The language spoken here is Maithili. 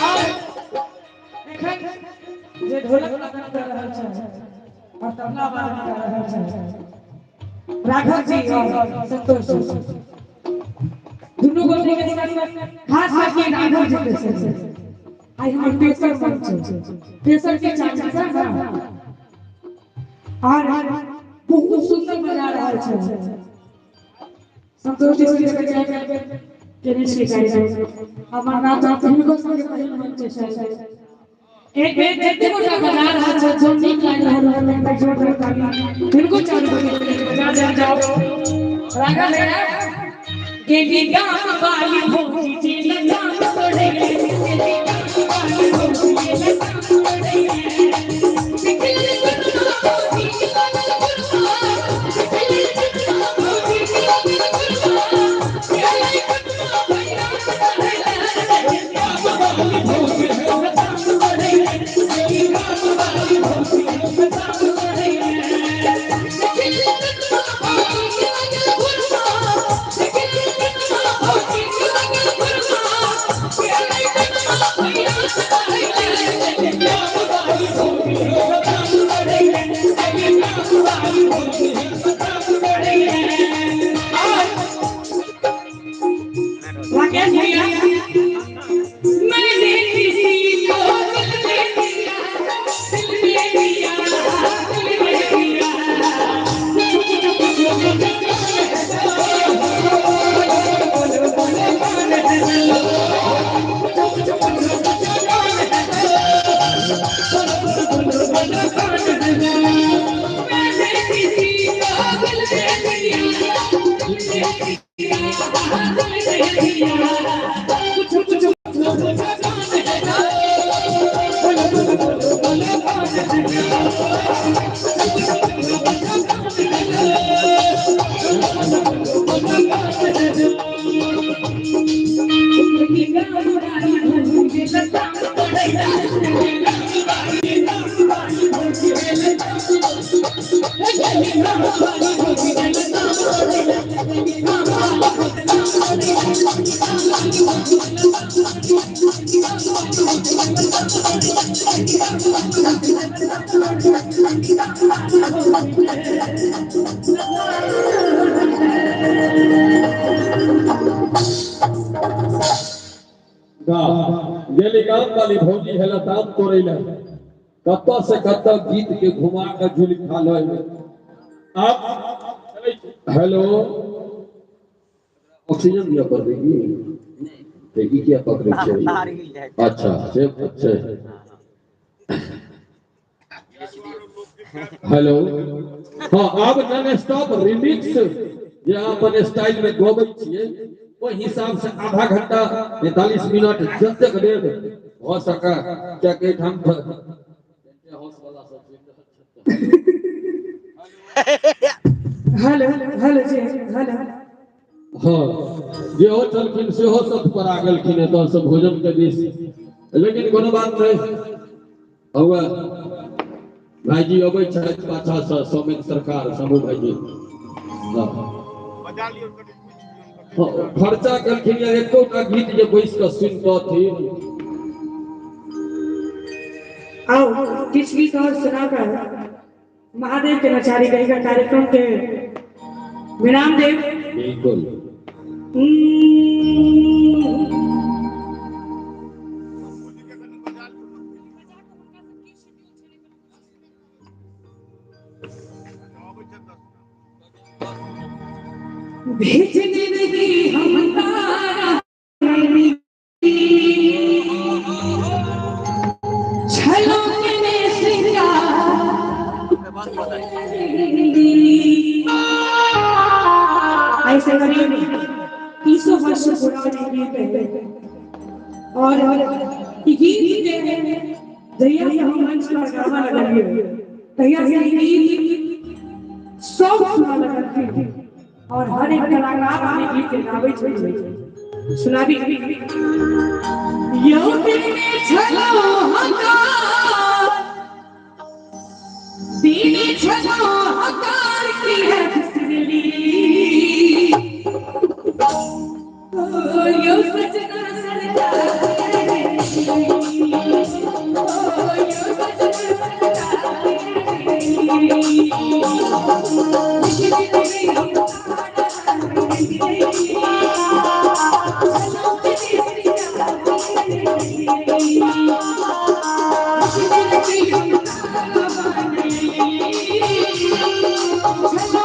और एखन जे ढोलक वादन कर रहल छै और तबला वादन कर रहल छै राघव जी और संतोष जी, दुनू गोटे के संग, खास करके राघव जी के संग आइ हमर तेसर मंच छै, तेसर के चाचा सर ना, और बहुत सुंदर बजा रहल छै संतोष जी के केने छी कार्यक्रम। हमर नाम तऽ हिनको संगे पहिल मंच छै। एक बेर जते गोटा बजा रहल छै, जो नीक लागि रहल है, एकटा जोरदार ताली हिनको चारू गोटे के बजा देल जाओ। राघव भैया गेली गाम वाली भौजी जी लताम तोड़े, गेली गाम वाली भौजी जी लताम तोड़े, निकलल गुरुआ भौजी लागल गुरुआ, निकलल गुरुआ भौजी लागल गुरुआ, गेलै गुरुआ भैया तोड़े, गाम वाली भौजी लताम तोड़े, गेली गाम वाली भौजी लताम तोड़े, निकलल गुरुआ भौजी लागल गुरुआ, निकलल गुरुआ भौजी लागल गुरुआ, गेलै गुरुआ भैया तोड़े, गाम वाली भौजी लताम तोड़े, गेली गाम वाली भौजी लताम तोड़े। और राकेश भैया, मैंने किसी को दिल दे दिया, दिल दे दिया, दिल दे दिया, चुप चुप चुप बोलो बोलो कौन है, चुप चुप चुप कौन है, बोलो बोलो बोलो कौन है, मैंने किसी को दिल दे दिया, दिल दे दिया, दिल दे दिया, चुप चुप चुप कौन है, बोलो बोलो बोलो कौन है, चुप चुप चुप कौन है, बोलो बोलो कौन है, गाम वाली भौजी लताम तोड़े, गाम वाली गाम वाली भौजी लताम तोड़े, गाम वाली भौजी लताम वाह, गेली गाम वाली भौजी है लताम तोड़ै ले, कतऽ से कतऽ गीत के घुमा के झुल खा लै। अब हेलो, ऑक्सीजन दिया पड़तै की? तऽ ई किया पकड़ै छै? अच्छा से अच्छा। हेलो, हाँ, आब नॉन स्टॉप रिमिक्स जे अहाँ अपन स्टाइल में गबै छियै ओहि हिसाब से आधा घंटा 45 मिनट जतेक देर भऽ सके, कियाकि एहिठाम हाउस वाला सब सुनि रहल छथि। हेलो हेलो जी, हेलो। हाँ, जेहो छलखिन सेहो सब पर आ गेलखिन एतऽ से भोजन के दिस, लेकिन कोनो बात नहि। हौआ भाईजी अबै छथि पाछा से, सौमेन सरकार, समूह भाईजी। हाँ, खर्चा केलखिन या एकोटा गीत जे बैस कऽ सुनि पथिन। आओ किछु गीत और सुना कर महादेव के नचारी कही का कार्यक्रम के विराम देव। बिल्कुल। भेजने रही हम तारा छलो के श्रृंगार, ऐसे करीब 300 वर्ष पुराने गीत है और ई गीत के जहिया से हम मंच पर गावा लगलिए तहिया से ई गीत सब सुना लगलखिन और हर एक कलाकार अपने गीत के गाबै छै। सुनाबी। यौ दिने छलो हकार, दिने छलो हकार की है फिसली, ओ यौ सजना। Thank you.